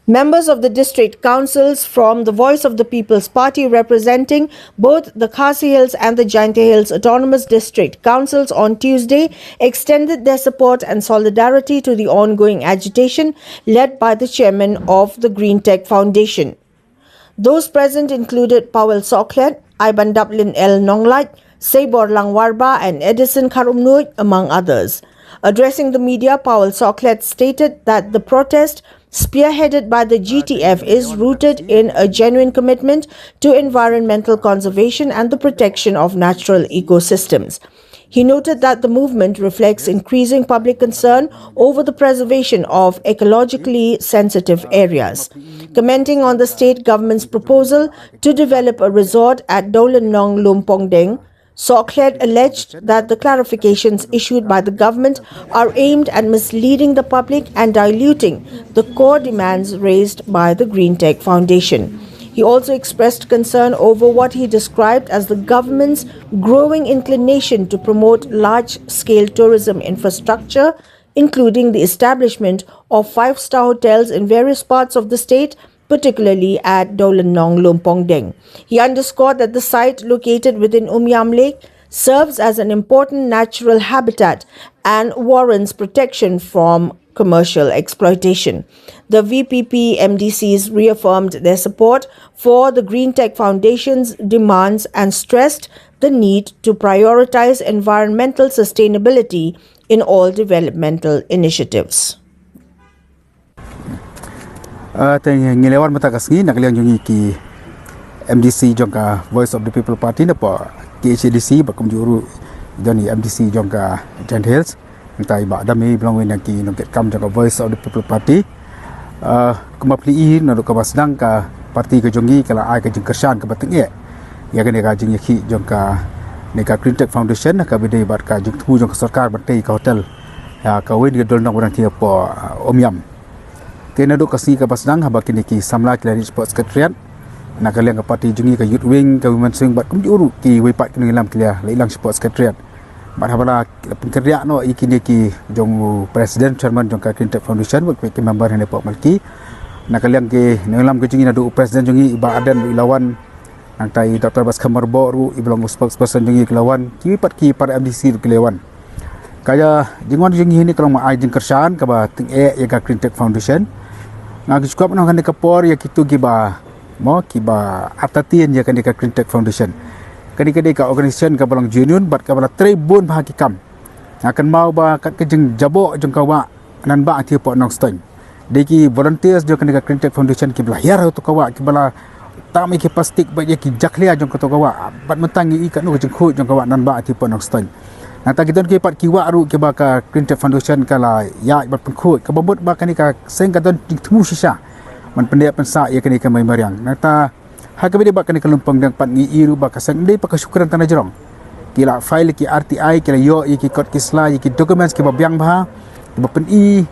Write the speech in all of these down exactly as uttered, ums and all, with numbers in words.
Members of the district councils from the Voice of the People's Party representing both the Khasi Hills and the Jaintia Hills Autonomous District Councils on Tuesday extended their support and solidarity to the ongoing agitation led by the chairman of the Green Tech Foundation. Those present included Powell Soklet, Aiban Daplin L Nonglait, Seibor Langwarba, and Edison Kharumnuid, among others. Addressing the media, Powell Soklet stated that the protest, spearheaded by the G T F, is rooted in a genuine commitment to environmental conservation and the protection of natural ecosystems. He noted that the movement reflects increasing public concern over the preservation of ecologically sensitive areas. Commenting on the state government's proposal to develop a resort at Dolenong Lumpongdeng, Soklet alleged that the clarifications issued by the government are aimed at misleading the public and diluting the core demands raised by the Green Tech Foundation. He also expressed concern over what he described as the government's growing inclination to promote large scale tourism infrastructure, including the establishment of five star hotels in various parts of the state, particularly at Dolenong Lumpongdeng. He underscored that the site, located within Umiam Lake, serves as an important natural habitat and warrants protection from commercial exploitation. The V P P M D Cs reaffirmed their support for the Green Tech Foundation's demands and stressed the need to prioritize environmental sustainability in all developmental initiatives. Uh, te ngi lewan mata ka sngi na ka liang jong ngi ki M D C jong ka Voice of the People Party na pa K H A D C ba kum juru jong ni M D C jong ka Jaintia Hills. Ntai ba dami belong win ki nongket kam jong ka Voice of the People Party. Uh, kuma pli i na ka ba sdang ka parti ka jong ngi ka la ai ka jingkyrshan ka ba teng e ya ka ne ka jingyakhih jong ka ne ka Green Tech Foundation ka bidei bad ka jingthmu jong ka sorkar ban tei ka hotel ya ka win ka dol nong ban thia po uh, Umiam. Te naduh ka sngi ka ba sdang haba kine ki samla ki la rich pot secretariat na ka liang ka parti jong ngi ka youth wing ka women's wing bad kum juru ki wei pat ki nongïalam ki la ilang pot secretariat. Bad haba la pynkyriah no i kine ki jong president chairman jong ka Green Tech Foundation bad ki member ne pot malki na ka liang ki nongïalam ki jong ngi naduh president jong ngi i ba Aden i lawan. Nangta i Dr Baskham Marbok ruh i ba long spokesperson jong ngi ki lawan ki pat ki para M D C ruh ki lawan. Ka jingwan jong ngi hi ni ka long ma ai jingkyrshan ka ba teng e ya ka Green Tech Foundation. Nga ki skwap noh ka ne ka por ya ki tu ki ba mo ki ba artatien ya ka ne ka Green Tech Foundation. Ka ne ka dei ka organisation ka ba long genuine bad ka ba la trei bun ba ha ki kam. Nga kan mau ba kat ka jingjabok jong ka wa nan ba ang ti po nong steng. Dei ki volunteers jong kane ka Green Tech Foundation ki ba la hiar ha to ka wah ki ba la tam ïa ki plastik bad ïa ki jakhlia jong ka to ka wah bad mynta ngi i ka nu ka jingkhuid jong ka wah nan ba ati pon nong stain. Nangta ki don ki pat ki wah ruh ki ba ka Green Tech Foundation ka la ïa bad pynkhuid ka ba mut ba kane ka seng ka don jingthmu shisha. Man pyndep pynsah ïa kane ka mai mariang. Nangta ha kaba ïadei bad kane ka Lumpongdeng pat ngi i ruh ba ka seng dei pat ka shu kren tang na jrong. Ki la file ki R T I ki la ïoh ïa ki kot ki sla ïa ki documents ki ba biang bha ki ba pyni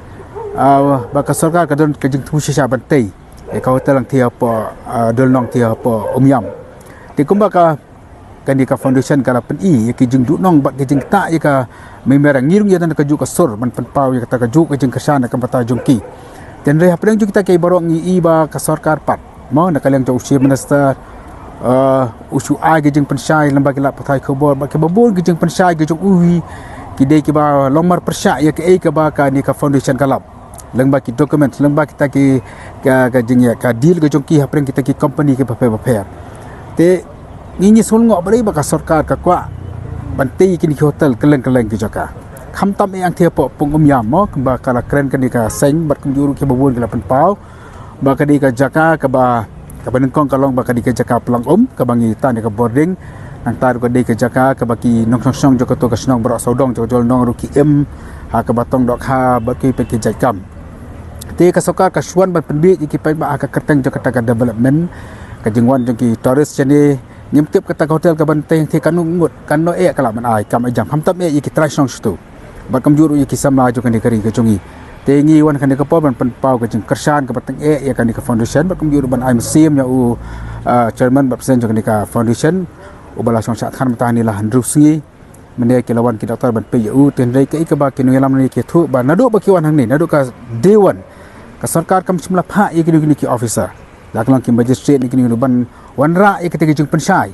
ba ka sorkar ka don ka jingthmu shisha ban tei ïa ka hotel lang thia po Dolnong thia po Umiam. Te kumba ka kane ka foundation ka la pyni ïa ki jingduhnong bad ki jingktah ïa ka Mei Mariang ngi ruh ngi ïa don ka juh ka sur ban pynpaw ïa kata ka juh ka jingkyrshan na ka bynta jong ki. Te hynrei hapdeng jong kita ki baroh ngi i ba ka sorkar pat mo na ka liang jong u Chief Minister u shu ai ki jingpynshai lyngba ki lad pathai khubor bad ki ba bun ki jingpynshai ki jong u hi ki dei ki ba long mar pyrshah ïa kaei kaba kane ka foundation ka lap. Lyngba ki documents lyngba kita ki ka jingïa ka deal ka jong ki hapdeng kita ki company ki bapher bapher. Te ngi ngi sngewlyngngoh balei ba ka sorkar ka kwah ban tei kine ki hotel kylleng kylleng ki jaka. Khamtam ïa ang thia po pung um ïa mo kumba ka la kren kane ka seng bad kumjuh ruh ki ba bun ki la pynpaw ba ka dei ka jaka kaba kaba nyngkong ka long ba ka dei ka jaka plang um kaba ngi tan ïa ka boarding. Nangta ruh ka dei ka jaka kaba ki nongshong shong jong kato ka shnong baroh sawdong jong ka Dolnong ruh ki im ha kaba tong dohkha bad ki peit ki jait kam. Te ka sorkar ka shuwan ban pynbeit ïa ki paidbah ha ka kyrteng jong kata ka development ka jingwan jong ki tourist shane. Ngim tip kata ka hotel ka ban teng te ka ngut ka no e ka la man ai kam ejam khamtam e ïa ki trai shnong shutu. Bad kumjuh ruh ïa ki samla jong kane ka ri ka jong ngi. Te ngi wan kane ka por ban pynpaw ka jingkyrshan ka ba teng e ïa kane ka foundation bad kumjuh ruh ban ai mynsiem ïa u chairman bad president jong kane ka foundation. U ba la shong shah than mynta hangne la hynriew sngi. Mynne ki la wan ki doktor ban peit ïa u te hynrei kaei kaba ki nongïalam ne ki thuh ba naduh ba ki wan hangne naduh ka day one. Ka sorkar kam shym la phah ïa kino kino ki officer, la ka long ki magistrate ne kino kino ban wanrah ïa kita ki jingpynshai,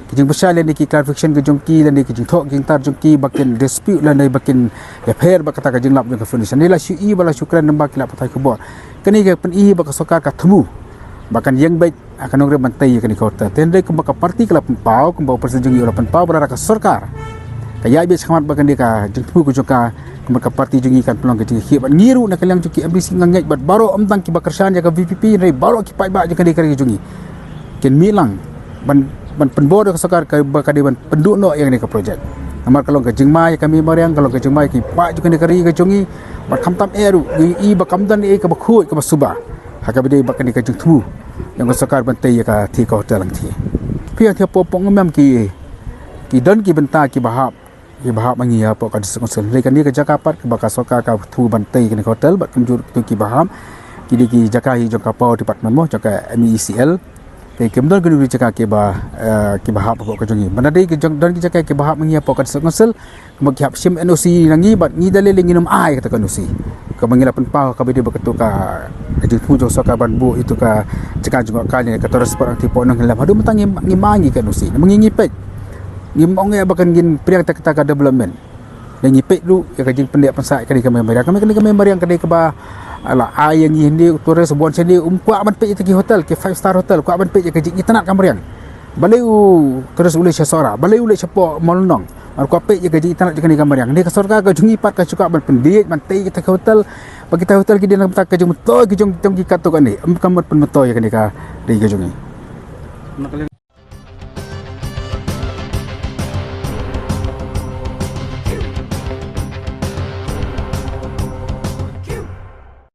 ki jingpynshai lane ki clarification ka jong ki, lane ki jingthoh ki jingtar jong ki ba kin dispute lane ba kin ïapher bad kata ka jinglap jong ka foundation. Ni la shu i ba la shu kren, namar ki la pathai khubor. Kane ka pyni ba ka sorkar ka thmu ba kan ïeng beit ha ka nongrim ban tei ïa kane ka hotel. Te hynrei kumba ka party ka la pynpaw, kumba u president jong ngi u la pynpaw, ba lada ka sorkar ka ïaid beit shakhmat bad kane ka jingthmu ka jong ka, kumba ka party jong ngi kan pynlong ka jingkhih. Bad ngi ruh na ka liang jong ki M D C nga ngeit bad baroh, ym tang kiba kyrshan ïa ka V P P, hynrei baroh ki paidbah jong kane ka ri jong ngi kin mih lang ban, ban pynbor ïa ka sorkar ka, ba ka dei ban pynduh noh ïa kane ka project. Namar ka long ka jingma ïa ka mei mariang, ka long ka jingma ïa ki paid jong kane ka ri ka jong ngi. Bad khamtam eh ruh ngi i ba kam don ei kaba khuid kaba suba ha kaba dei bad kane ka jingthmu jong ka sorkar ban tei ïa ka thie ka hotel hangthie. Phi ïa thie pop pong ngam ki, ki don ki bynta kiba hap, kiba hap ma ngi hapoh ka District Council. Hynrei kane ka jaka pat kaba ka sorkar ka thmu ban tei kane ka hotel bad kumjuh ruh kiba hap, ki dei ki jaka hi jong ka Power Department mo, jong ka M E E C L. Te kim don kino kino ki jaka kiba, eh, kiba hap hapoh ka jong ngi. Ban da dei ki jong, don ki jaka kiba hap ma ngi hapoh ka District Council, kumba ki hap shim N O C na ngi bad ngi da lei lei ngin ym ai kata ka N O C. Kaba ngi la pynpaw kaba dei ba kato ka, ka jingthmu jong sorkar ban buh ïa kato ka jaka jngohkai ne ka tourist spot hangthie hapoh Nonghill Dam, haduh mynta ngim, ngim ai ngi ka N O C. Namar ngi, ngi peit, ngim ong ïa ba kan ngin pdiang ïa kata ka development. Ngi peit ruh ïa ka jingpyndep pynsah ïa kane ka mei mariang. Ka mei, kane ka mei mariang ka dei kaba la ai ïa ngi hynrei u tourist u wan shane um kwah ban peit ïa kita ki hotel, ki five star hotel, kwah ban peit ïa ka jingitynnad ka mariang. Balei u tourist u leit sha Sohra, balei u leit shapoh Mawlynnong, mar kwah peit ïa ka jingitynnad jong kane ka mariang. Hynrei ka sorkar ka jong ngi pat ka shu kwah ban pyndiah ban tei kita ki hotel, ba kita hotel ki dei na ka bynta ka jingmyntoi ka jong, jong ki katto katne, ym kam ban pynmyntoi ïa kane ka ri ka jong ngi.